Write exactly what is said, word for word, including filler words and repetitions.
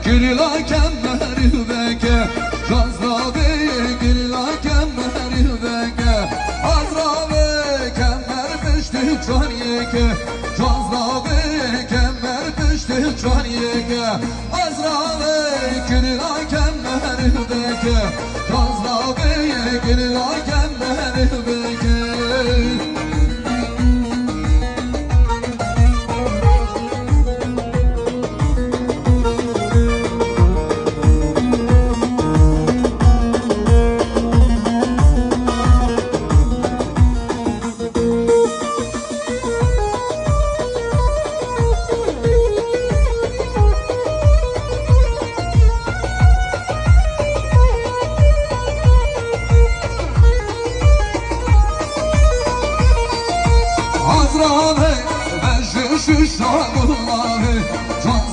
Girla kemerî veke, cazra ve girla kemerî veke, azra ve kemer piştî çaniyeke, cazra ve kemer piştî çaniyeke, azra ve girla kemerî veke, cazra ve girla kemerî veke. Azra ve, ve şu, şu şagulla ve, can